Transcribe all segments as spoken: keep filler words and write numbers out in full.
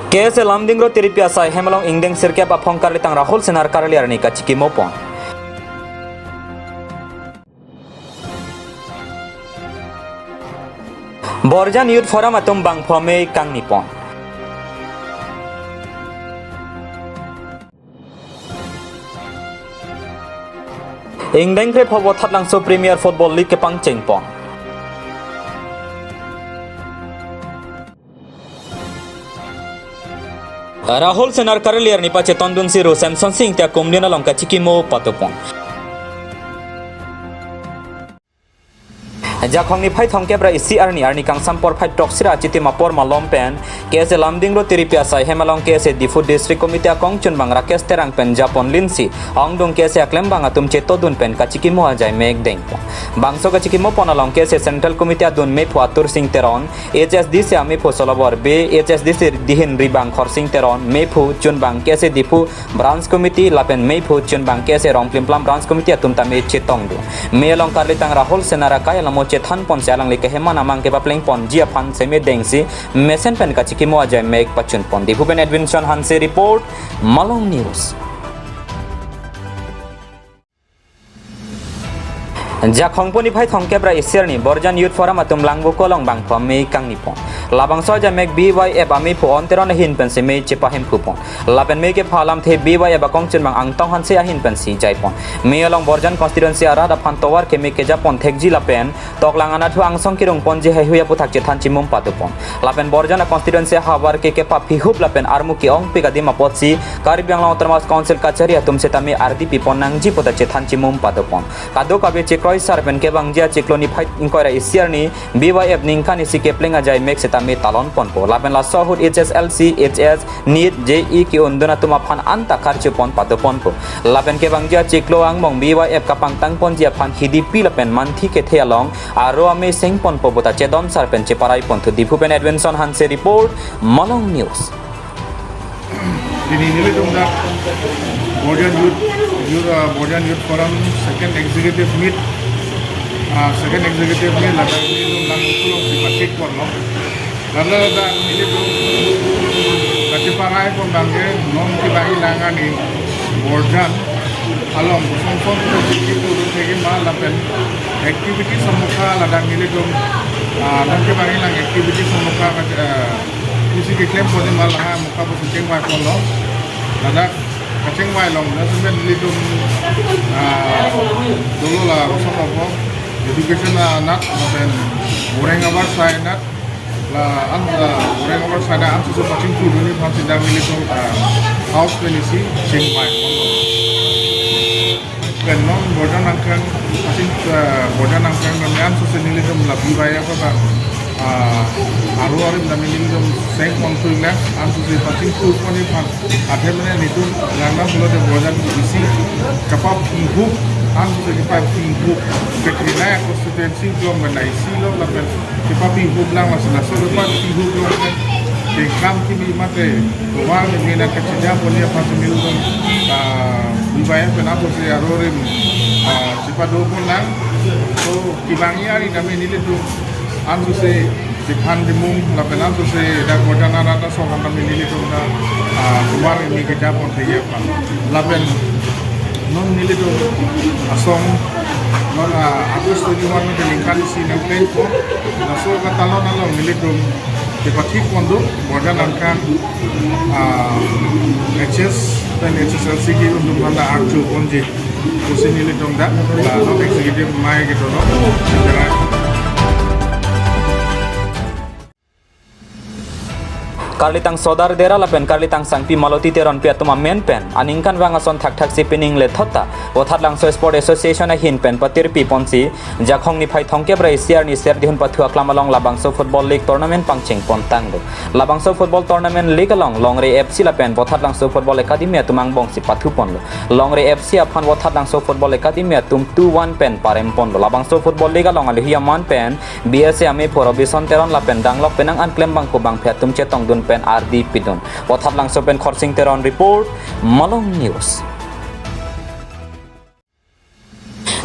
K S A Lumding Road Tiripi asai hem along ingdeng sirkep aphong karlitang Rahul Senar karli arni kachikimo pon. Borjan Youth Forum atum bangphu amei kangni pon. Ingdeng krepho Vothatlangso Premier Football League kepangcheng pon. Rahul Senar karli arni pachetondunsi ru Samson Sing Ingti akumlin along kachikimo pado pon. Jakhong niphai thomkep ra isi arni, arni kangsam porphai throksi ra achitim apor malom pen K S A Lumding Road Tiripi asai hem along K S A Diphu District Committee akongchunbang Rakesh Terang pen japon linsi ongdung K S A aklembang atum chetondun pen kachikimo ajai mek deng pon. Bangso kachikimo pon along K S A Central Committee adun mephu Atur Sing Teron, H S D C amephu Solabor Bey, H S D C dihin ribang Khorsing Teron, mephu chunbang K S A Diphu Branch Committee lapen mephu chunbang K S A Rongplimplam Branch Committee atum tame chetongdun. Mei along karlitang Rahul Senar akai alamo chethan ponsi alangli keheman amang kepapleng ponji aphan seme dengsi mesen pen kachikimo ajai mek pachun pon. Diphu pen Edwinson Hanse report, Malong News. Jakhong pu niphai thomkep ra isi arni Borjan Youth Forum atum Langvoku along bangphu amei kangni pon. Labangso ajai mek B Y F amephu On Teron ahin pensi mei chepahemphu pon. Lapen mei kepha alamthe B Y F akongchunbang Angtong Hanse ahin pensi jai pon. Mei along Borjan constituency arat aphan tovar keme kejapon thekji lapen toklang anatthu angsong kerung ponji heihui aputhak chethan chimum pado pon. Lapen Borjan a constituency ahavar ke kepaphihup lapen armu ke-ongpik adim apotsi Karbi Anglong Autonomous Council kachari atum setame ardi pipon nangji puta chethan chimum pado pon. Kadokave chekroisar pen kevangji achiklo niphai ingkoi ra isi arni B Y F ningkan isi kepleng ajai mek setame talon ponpo. Lapen laso ahut H S L C, H S, NEET, J E ke-undun atum aphan anta karchupon pado ponpo. Lapen kevangji achiklo angbong B Y F kapangtang ponji aphan hidipi lapen manthi kethe along aro amei seng ponpo puta chedon sar pen cheparai ponthu. Diphu pen Edwinson Hanse report, Malong News. Pini nelitum dak Borjan Youth, Youth, ah, Borjan Youth Forum second executive meet, ah, second executive meet ladak nelitum Langvoku along si pachek ponlo. Ladak nelitum kacheparai pon abangke non kevangji lang arni Borjan along kosonson kosonsi kepu thekji ma lapen activity amokha ladak nelitum, ah, non kevangji lang activity amokha, ah, pusi keklem ponji ma laha amokha pusi chingvai ponlo. Ladak kachingvai along lapen nelitum, ah, dolo la kosonlo, education anat lapen boreng abar sai anat la an, ah, boreng abar sai anat ansose pachingthurdunji aphansi dak nelitum, ah, house pen isi chingvai ponlo. Pen non Borjan angkang, paching, ah, Borjan angkang nami ansose nelitum la B Y F ata, ah, aro arim nami nelitum seng ponthu lang ansose pachingthur ponji aphan. Athe mane nelitum langdam pulote Borjan isi kapaphihup, ansose kapaphihup, kekrinai constituency along menai isi along lapen kepaphihup lang, laso laso kepaphihup along pen kekam kimi mate tovar keme nangkachedam ponji aphan nelitum, ah, B Y F pen ansose aro arim, ah, chepado pon lang. So kevangji arni tame nelitum ansose chethan chimum lapen ansose dak Borjan arat asong aphan tame nelitum ta, ah, tovar keme kejapon thekji aphan. Lapen non nelitum asong non, ah, August twenty-one ningkan isi nangplengpo. Laso katalon along nelitum kepathik pondun Borjan angkang, ah, H S pen H S L C ke-undun aphan ta arju ponji pusi nelitum dak, ah, non executive amei kedo lo. Karlitang Sodar Dera lapen karlitang Sangpi Maloti Teronpi atum amen pen aningkanvang ason thakthaksi pining lethot ta Vothatlangso Sport Association ahin pen patirpi ponsi Jakhong niphai thomkep ra isi arni Serdihun pathu aklam along labangso football league tournament pangcheng pon tanglo. Labangso football tournament league along Longri F C lapen Vothatlangso Football Academy atum angbongsi pathu ponlo. Longri F C aphan Vothatlangso Football Academy atum two one pen parem ponlo. Labangso football league along alohi aman pen B S A amephu Robinson Teron lapen danglok penang an klembangpo bangphi atum chetongdun pen ardi pidun. Vothatlangso pen Khorsing Teron report, Malong News.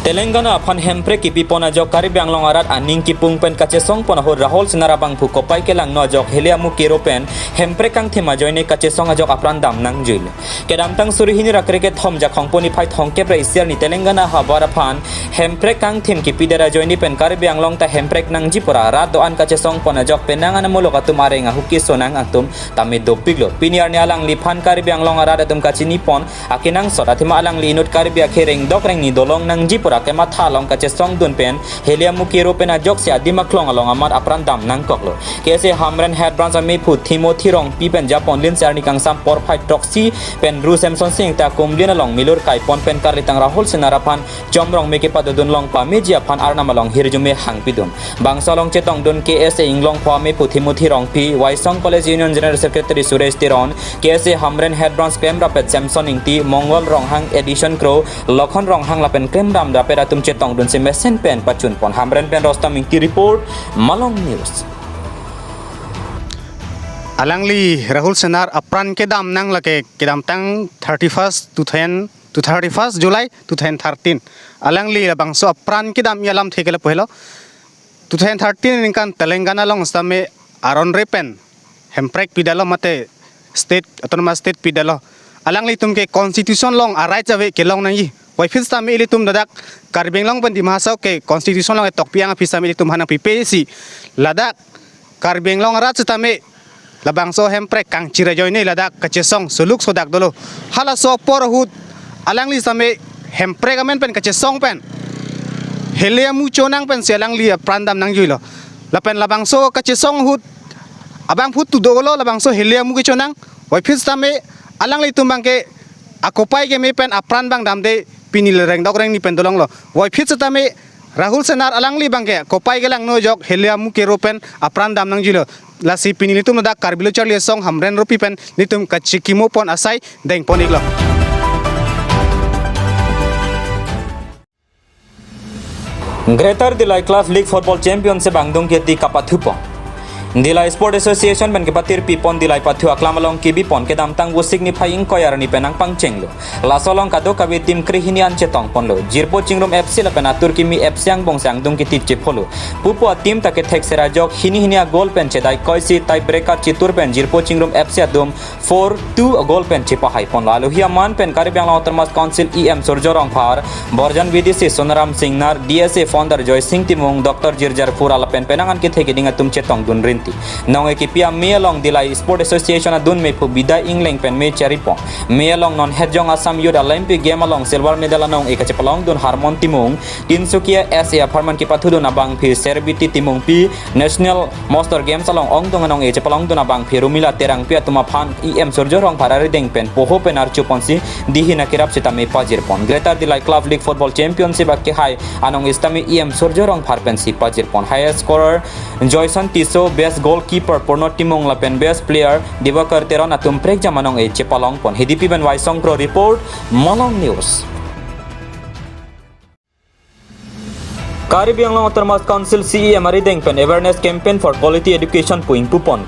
Telangana aphan hemprek kipipon ajok Karbi Anglong arat aning kipung pen kachesong pon ahut Rahul Senar abangphu kopai kelangno ajok Heliamu Kero pen hemprek kangthim ajoine kachesong ajok apran dam nangjuilo. Kedamtang suri hini ra kre kethom Jakhong pu niphai thomkep ra isi arni Telangana havar aphan hemprek kangthim kipidet ajoine pen Karbi Anglong ta hemprek nangji pura rat do-an kachesong pon ajok penang an amuluk atum areng ahu kesonang atum tame dopiklo. Pini arni alangliphan Karbi Anglong arat atum kachini pon akenangsot athema alangli inut Karbi akhei rengdok rengni dolong nangji pura kematha along kachesong dun pen Heliamu Kero pen ajoksi adim aklong along amat apran dam nangkoklo. K S A Hamren Head Branch amephu Timothy Rongpi pen Japon linsi arni kangsam porphai throksi pen Ru Semson Sing ta kumlin along milur kaipon pen karlitang Rahul Senar aphan chomrong me kepadodun long pameji aphan arnam along hirjume hangpidun. Bangso along chetongdun K S A Inglongpho amephu Timothy Rongpi, Waisong College Union General Secretary Suresh Teron, K S A Hamren Head Branch klemrappet Samson Ingti, Mongol Ronghang, Edison Kro, Lokhon Ronghang lapen klemramrappet atum chetongdunsi mesen pen pachunpon. Hamren pen Rostam Ingti report, Malong News. Alangli Rahul Senar apran kedam nang lake kedamtang thirty-first two thousand, to thirty-first July two thousand thirteen. Alangli labangso apran kedam-i alamthe ke lapu helo. Two thousand thirteen aningkan Telangana along sitame aron re pen hemprek pidetlo mate state, autonomous state pidetlo. Alanglitum ke constitution along a-right ave kelong nangji. Puvoiphit sitame ilitum ladak Karbi Anglong pen Dima Hasao ke constitution along etokpi ang aphi sitame ilitum aphan nangpipe si ladak Karbi Anglong arat sitame labangso hemprek kangchir ajoine ladak kachesong suluk sodak dolo. Halaso apor ahut alangli sitame hemprek amen pen kachesong pen Heliamu chonang pensi alangli apran dam nangjuilo. Lapen labangso kachesong ahut abangphu tu dolo labangso Heliamu kechonang. Puvoiphit sitame alanglitum abangke akopai keme pen apran abang damde pini le rengdok rengni pen dolonglo. Puvoiphit sitame Rahul Senar alangli abangke kopai kelangno ajok Heliamu Kero pen apran dam nangjuilo. Lasi pini nelitum ladak Karbi Lo Charli Asong Hamren Rongpi pen nelitum kachikimo pon asai dengpon iklo. Greater Dillai Club League Football Championship angdung keti kapathupon. Dillai Sport Association pen kepatirpipon Dillai pathu aklam along kibipon kedamtang Vosik niphai ingkoi arni pen nangpangchenglo. Laso along kadokave team krehini an chetongponlo. Jirpo Chingrum F C lapen Atur Kimi F C angbongsi angdung keti chepholo. Pupo a-team ta kethek sera ajok hini hini a-goal pen chedai koisi tie breaker chitur pen Jirpo Chingrum F C atum four two a-goal pen chepahaiponlo. Alohi aman pen Karbi Anglong Autonomous Council E M Surjya Rongphar, Borjan V D C Sonaram Singnar, D S A founder Joy Sing Timung, Doctor Jirjar Pura lapen penang an kethe keding atum chetongdun rinti. Nong-e kipi a-me along Dillai Sport Association adun mephu Bidai Ingleng pen me charipon. Me along non hetjong Assam Youth Olympic Game along silver medal anong-e kachepalongdun Harmon Timung, Tinsukia S A apharman kepathudun abangphi Serbiti Timungpi, National Master Games along ongdung anong-e chepalongdun abangphi Rumila Terangpi atum aphan E M Surjya Rongphar arideng pen poho pen archuponsi dihin akirap sitame pajirpon. Greater Dillai Club League Football Championship akehai anong-e sitame E M Surjya Rongphar pensi pajirpon. Highest scorer Joyson Tisso, best goalkeeper Purno Timung lapen best player Divakar Teron atum prekjam anong-e chepalongpon. Hidipi pen Waisong Kro report, Malong News. Karbi Anglong Autonomous Council C E M arideng pen awareness campaign for quality education pu ingpupon.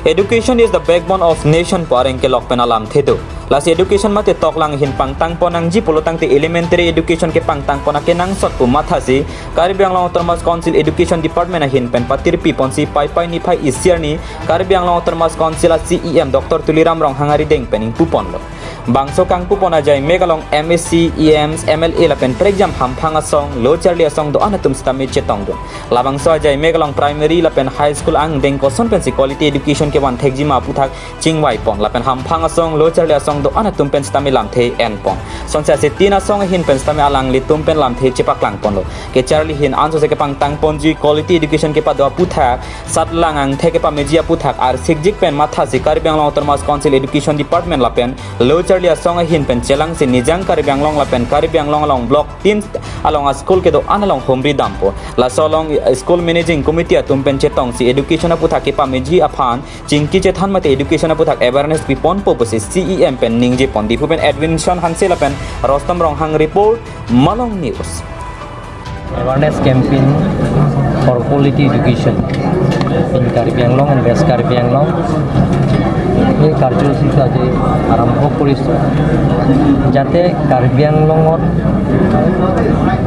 Education is the backbone of nation pu areng kelok pen alamthe do. Lasi education mate toklang ahin pangtangpon nangji pulotangte elementary education kepangtangpon akenangsot pu mathasi Karbi Anglong Autonomous Council Education Department ahin pen patirpiponsi Paipai niphai isi arni Karbi Anglong Autonomous Council a-C E M Doctor Tuliram Ronghang arideng pen ingpuponlo. Bangso kangpupon ajaimek along M A C, E Ms, M L A lapen prekjam hamphang asong, lo charli asong do-an atum sitame chetongdun. Labangso ajaimek along primary lapen high school angdeng koson pensi quality education kevan thekji ma aputhak chingvaipon lapen hamphang asong, lo charli asong do-an atum pen sitame lamthe enpon. Sonse asetin asong ahin pen sitame alanglitum pen lamthe chepaklangponlo. Kecharli ahin ansose kepangtangponji quality education kepado aputhak satlang angthek kepameji aputhak arsikjik pen mathasi Karbi Anglong Autonomous Council Education Department lapen lo charli asong ahin pen chelangsi Nijang Karbi Anglong lapen Karbi Anglong along block tin along a-school kedo-an along humri dampo. Laso along school managing committee atum pen chetongsi education aputhak kepameji aphan chingki chethan mate education aputhak awareness piponpo pusi C E M pen ningjepon. Diphu pen Edwinson Hanse lapen Rostam Ronghang report, Malong News. Awareness campaign for quality education in Karbi Anglong and West Karbi Anglong. এই কাৰ্যসূচীটো আজি আৰম্ভ কৰিছোঁ, যাতে কাৰ্বি আংলঙত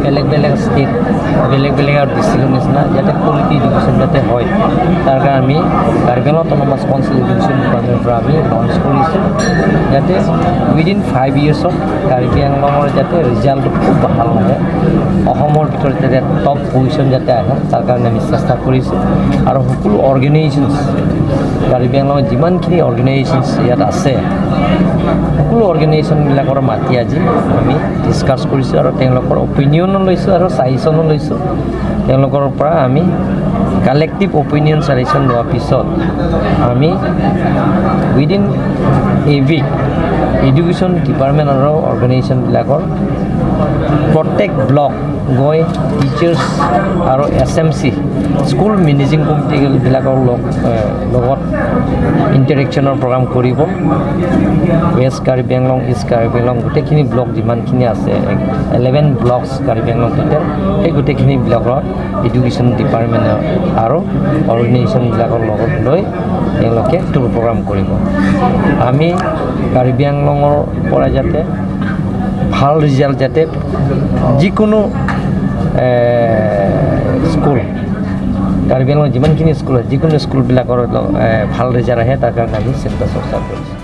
বেলেগ বেলেগ ষ্টেট, বেলেগ বেলেগ আৰু ডিষ্ট্ৰিক্টৰ নিচিনা যাতে কোৱালিটি এডুকেশ্যন যাতে হয়, তাৰ কাৰণে আমি কাৰ্বি আংলং অট'নমাছ কাউন্সিল এডুকেশ্যন ডিপাৰ্টমেণ্টৰ পৰা আমি লঞ্চ কৰিছোঁ, যাতে উইদিন ফাইভ ইয়াৰ্ছত কাৰ্বি আংলঙৰ যাতে ৰিজাল্টটো খুব ভাল আহে, অসমৰ ভিতৰত যাতে টপ পজিশ্যন যাতে আহে, তাৰ কাৰণে আমি চেষ্টা কৰিছোঁ। আৰু সকলো অৰ্গেনাইজেশ্যনছ, কাৰ্বি আংলঙত যিমানখিনি অৰ্গেনাইজেশ্যনছ ইয়াত আছে, সকলো অৰ্গেনাইজেশ্যনবিলাকৰ মাতি আজি আমি ডিছকাছ কৰিছোঁ আৰু তেওঁলোকৰ অপিনিয়নো লৈছোঁ আৰু ছাজেশ্যনো লৈছোঁ। তেওঁলোকৰ পৰা আমি কালেক্টিভ অপিনিয়ন ছাজেশ্যন লোৱাৰ পিছত আমি within a week education department আৰু অৰ্গেনাইজেশ্যনবিলাকৰ প্ৰত্যেক ব্লক গৈ টিচাৰ্ছ আৰু S M C, school managing কমিটিবিলাকৰ লগ, এ, লগত ইণ্টাৰেকশ্যনৰ প্ৰগ্ৰাম কৰিব। ৱেষ্ট কাৰ্বি আংলং, ইষ্ট কাৰ্বি আংলং গোটেইখিনি ব্লক যিমানখিনি আছে, eleven blocks Karbi Anglong total, সেই গোটেইখিনি ব্লকৰ এডুকেশ্যন ডিপাৰ্টমেণ্ট আৰু অৰ্গেনাইজেশ্যনবিলাকৰ লগত লৈ তেওঁলোকে টুৰ প্ৰগ্ৰাম কৰিব। আমি কাৰ্বি আংলঙৰ পৰা যাতে ভাল ৰিজাল্ট যাতে যিকোনো, এ, স্কুল, কাৰ্বি আংলঙৰ যিমানখিনি স্কুল আছে, যিকোনো স্কুলবিলাকৰ, এ, ভাল ৰিজাল্ট আহে, তাৰ কাৰণে আমি চিন্তা চৰ্চা কৰিছোঁ।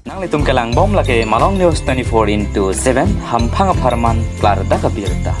Nanglitum kelangbom lake Malong News twenty-four into seven, hamphang apharman klardak abirta.